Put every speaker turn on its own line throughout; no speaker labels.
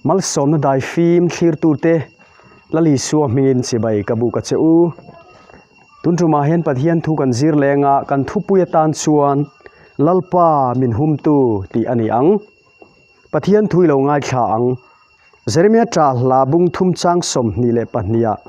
Malsawmna daifim thlirtute Lal Isua hmingin chibai ka buk a che u. Tun tumah hian Pathian thu kan zir leng a, kan thupui atan chuan Lalpa min humtu tih a ni ang. Pathian thu i lo ngaithla ang. Jeremia ṭah hla bung thum chang 22 ah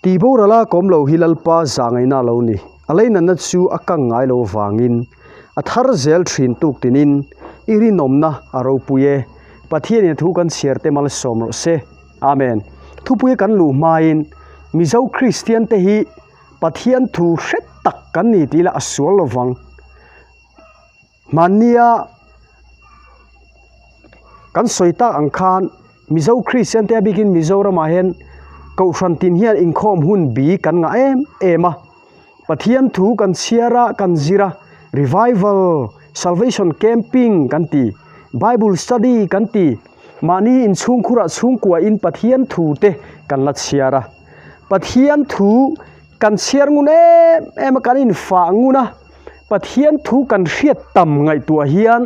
Tih borala kawm lo hi Lalpa zahngaihna a lo ni. A leinatna chu a kang ngai lo avangin a thar zel thin tuk tinin i rinawmna a ropui e. Pathianin a thu kan chhiar te malsawm rawh se. Amen. Thupui kan luh hmain Mizo Kristian te hi Pathian thu hre tak kan ni tih ila a sual lovang. Hmannia kan sawi tak ang khan Mizo Kristian te a bikin Mizoramah hian Kohhran tin hian inkhawm hun bi kan ngah em em a. Pathian thu kan chhiar a, kan zir a, revival, salvation camping kan ti, Bible study kan ti, mahni inchhungkhurah chhungkuain Pathian thu te kan la chhiar a. Pathian thu kan chhiar ngun em em a, kan infah ngun a. Pathian thu kan hriat tam ngaihtuah hian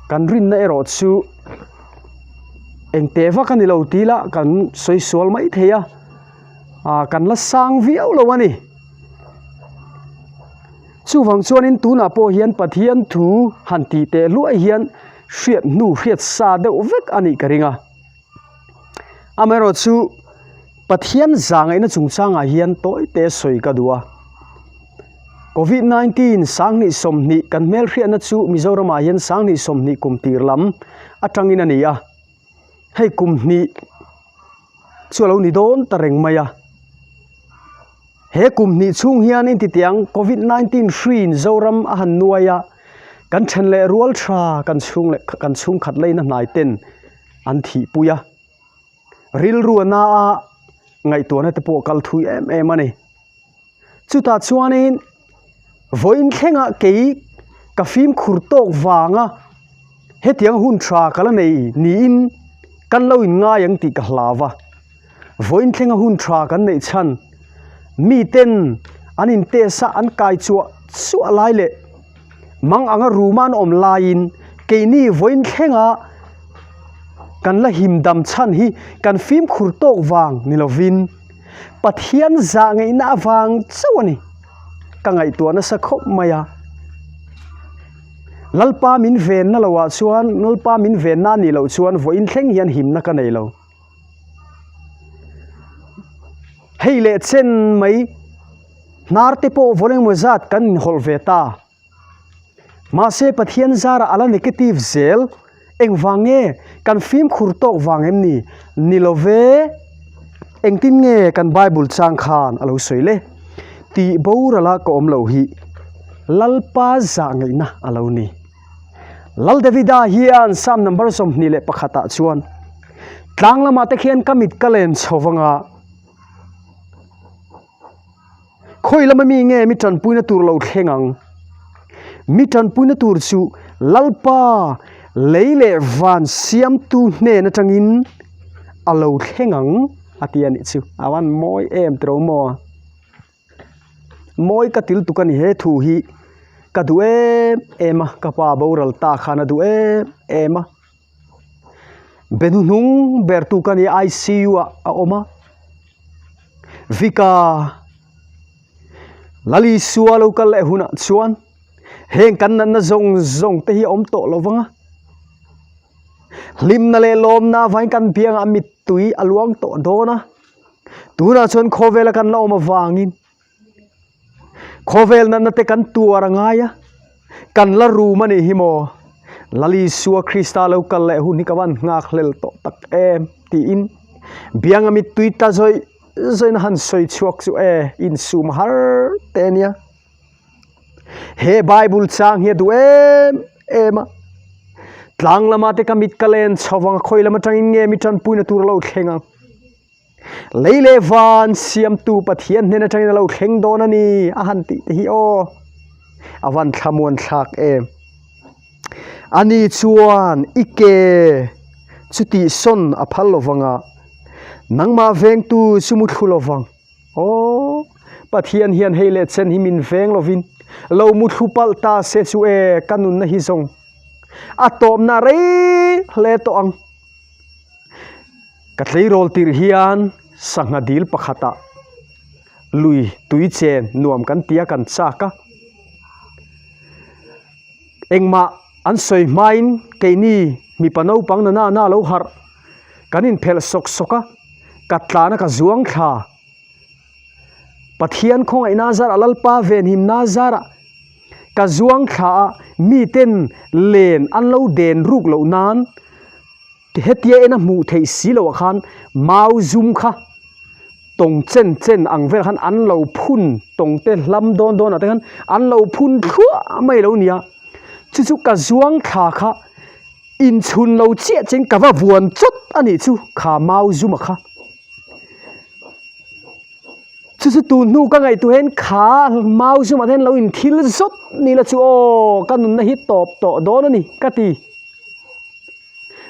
kan rinna erawh chu engteh vak a ni lo tih lah kan sawi sual mai thei a, ah kan la sang viau lo a ni. Chuvang chuanin tunah pawh hian Pathian thu han tih teh hluai hian hriat hnu hriat sa deuh vek a nih ka ring a. Amaherawhchu Pathian zahngaihna chungchangah hian tawi te sawi ka duh a. Covid 19 2020 kan hmelhriatna chu Mizoramah hian 2020 kum tir lam atangin a ni a. Hei kum hnih chu a lo ni dawn ta reng mai a. He kum hnih chhung hian intitiang Covid 19 hriin Zoram a han nuai a, kan then leh rual tha kan chhung leh kan chhungkhat leina hnai ten an thihpui a. Rilru a na a, ngaihtuahna te pawh a kal thui em em a ni. Chutah chuanin vawiin thlengah kei ka fimkhur tawk vanga hetiang hun tha ka la nei niin kan lo inngai ang tih ka hlau va. Vawiin thlenga hun tha kan neih chhan miten an in test a an kai chuah chuah lai leh mang anga room a an awm laiin keini vawiin thlenga kan la him dam chhan hi kan fimkhur tawk vang ni lovin Pathian zah ngaihna avang chauh a ni. Ka ngaihtuah nasa khawp mai a. Lalpa min venna loah chuan Lalpa min venna a nih loh chuan vawiin thleng hian himna ka nei lo. Hei leh chen mai hnar te pawh vawl engemaw zat kan inhawlh ve ta. Mahse Pathian zarah a la negative zel engvang nge kan fimkhur tawk vang em ni? Ni lo ve. Engtin nge kan Bible chang khan a lo sawi le? Tih borala ka awm loh hi Lalpa zah ngaihna a lo ni. Lal Davida hian Psalm number 21 ah chuan tlang lamah te khian ka mit ka len chho vanga khawi lama mi nge mi tanpuina tur lo thleng ang mi tanpuina tur chu Lalpa lei leh van siamtu hnen atangin a lo thleng ang a ti a nih chu a van mawi em tiro maw. Mawi ka til tuk a ni he thu hi ka duh em em a ka pa boral ta khan a duh em em a be hnuhnung ber tu ka ni I_C_U ah a awm a Vika Lalisua lo kal leh hunah chuan heng kan natna zawng zawng te hi a awm tawh lo vang a hlimna leh lawmna avangin kan biangah mittui a luang tawh dawn a. Tunah chuan khawvela kan la awm avangin khawvel natna te kan tuar a ngai a, kan la rum a nih hi maw? Lal Isua Krista lo kal leh hun hi ka van nghak hlel tawh tak em tiin bianga mittui tla zawih zawihna han sawi chhuak chu e insum har te a nia. He Bible chang hi a duh em em a, tlang lama te ka mit ka len chho vang a, khawi lam atangin nge mi tanpuina tur a lo thleng ang? Lei leh van siamtu Pathian hnen atangin a lo thleng dawn a ni a han tih te hi aw a van thlamuan thlak em. Ani chuan i ke chu tihsawn a phal lovang a, nangmah vengtu chu mu thlu lovang. Aw Pathian hian hei leh chen hi min veng lovin lo mu thlu palh ta se chu e ka nunna hi zawng. A tawpna rei hle tawh ang. Ka tleirawl tirh hian sangha dil pakhatah lui tui chen nuam kan tia kan chak a. Engmah an sawi hmain keini mipa naupang na na na lo harh kan inphelh sawk sawk a, ka tlana ka zuang thla. Pathian khawngaihna zarah Lalpa venhimna zarah ka zuang thla a, miten len an lo den ruk loh nan hetia ena hmuh theih si loh ah khan mau zum kha tawng chen chen ang vel khan an lo phun tawng te hlam dawn dawn ah te khan an lo phun thluah mai lo nia chu chu ka zuang thla kha inchhun lo chiah chian ka va vuan chawt a nih chu kha mau zum a kha. Chu chu tun hnu ka ngaihtuah hian kha mau zumah hian lo inthil zawt ni la chu aw ka nunna hi tawp tawh dawn a ni ka ti.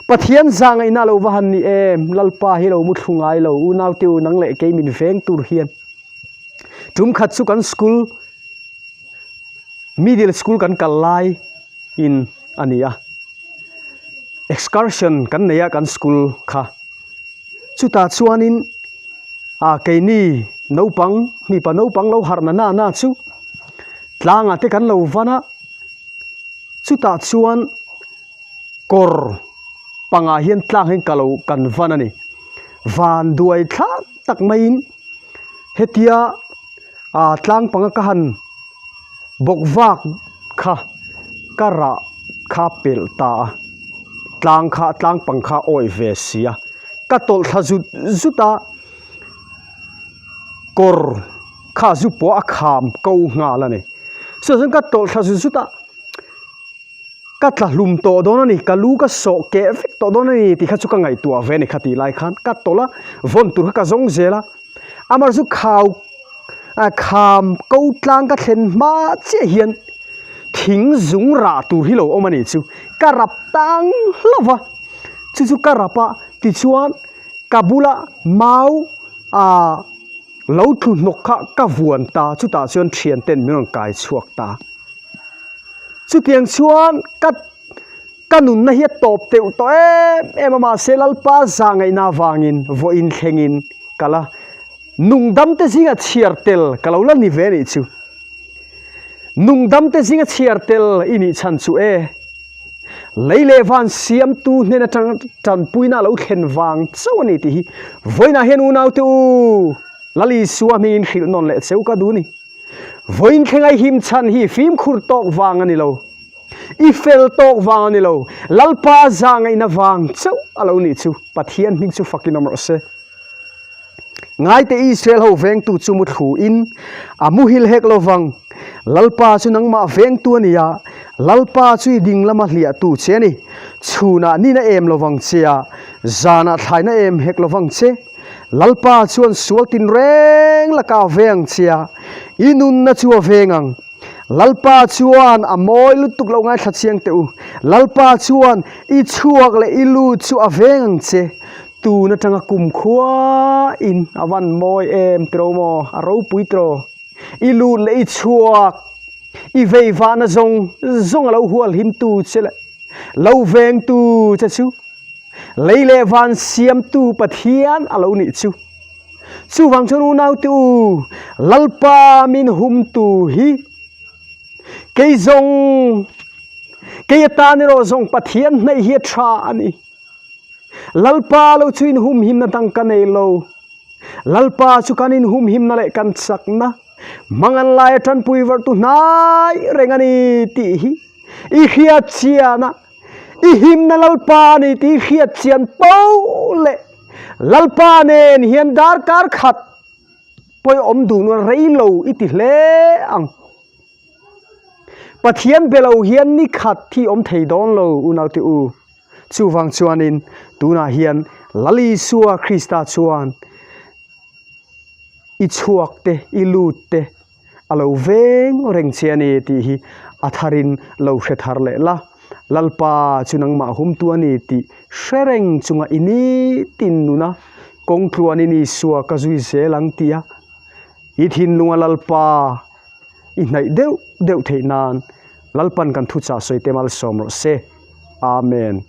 Pathian zah ngaihna lo va han ni em Lalpa hi lo mu thlu ngai lo unau te u nang leh kei min veng tur hian. Tum khat chu kan school middle school kan kal lai in a ni a excursion kan nei a kan school kha. Chutah chuanin ah keini naupang mipa naupang lo harh na na na chu tlangah te kan lo van a, chutah chuan kawr pangah hian tlang hian ka lo kan van a ni. Van duai thlak tak maiin hetia ah tlang panga ka han bawk vak kha ka rah kha pelh ta a, tlang kha tlang pang kha awih ve si a, ka tawlh thla zut zut a, kawr kha zu pawh a kham ko nghal a ni. Chutah chuan ka tawlh thla zut zut a. Ka tla hlum tawh dawn a ni, ka lu ka sawh keh vek tawh dawn a ni tih kha chu ka ngaihtuah ve a ni kha tih lai khan ka tawlh a, vawn tur kha ka zawng zel a, amaherawhchu chu khau kham ko tlang ka thlen hma chiah hian thing zung rah tur hi lo awm a nih chu, ka rap tang hlauh va, chu chu ka rap a tichuan ka bula mau ah lo tlu hnawk kha ka vuan ta chutah chuan thian ten min rawn kai chhuak ta. Chutiang chuan ka ka nunna hi a tawp teuh tawh em em a, mahse Lalpa zah ngaihna avangin vawiin thlengin ka la nungdamte zinga chhiar tel ka lo la ni ve anih chu. Nungdamte zinga chhiar tel i nih chhan chu e. Lei leh van siamtu hnen atang tanpuina a lo thlen vang chauh a ni tih hi vawiinah hian unaute u Lal Isua hmingin hrilh nawn leh cheu ka duh a ni. Vawiin thleng ai him chhan hi fimkhur tawk vang a ni lo. I fel tawk vang a ni lo. Lalpa za ngaihna vang chauh a lo nih chu. Pathian hming chu fakin awm rawh se. Ngaite Israel ho vengtu chu muthlu in a muhil hek lo vang. Lalpa chu nangmah vengtu a ni a, Lalpa chu i ding lama hliahtu che a ni. Chhunah nina em lo vang che a, zanah thlaina em hek lo vang che. Lalpa chuan sual tinreng lakah a veng che a, i nunna chu a veng ang. Lalpa chuan a mawi lutuk lo ngaithla chiang teh u. Lalpa chuan i chhuak leh i lut chu a veng ang che. Tun atanga kumkhua in a van mawi em tiro maw, a ropui tiro. I lut leh i chhuak, i veivahna zawng zawng a lo hualhimtu che leh lo vengtu che chu. Lei leh van siamtu Pathian a lo nih chu. Chuvang chuan unaute u, Lalpa min humtu hi kei zawng, kei atan erawh zawng Pathian hnaih hi a tha a ni. Lalpa lo chu inhumhimna dang ka nei lo. Lalpa chu kan inhumhimna leh kan chakna, hmangan laia tanpui vartu hnai reng a ni tih hi i hriat chian a, i himna Lalpa a ni tih i hriat chian poh leh Lalpa nen hian darkar khat pawih awm duhna rei lo i ti hle ang. Pathian be lo hian ni khat hi awm thei dawn lo unaute u. Chuvang chuanin tunah hian Lal Isua Krista chuan i chhuak te, i lut te a lo veng reng che a ni tih hi a tharin lo hre thar leh la. Lalpa chu nangmah humtu a ni tih hre reng chunga i nitin nuna kawngtluanin Isua ka zui zel ang tia i thinlunga Lalpa i hnaih deuh deuh theih nan Lalpan kan thuchah sawi te malsawm rawh se. Amen.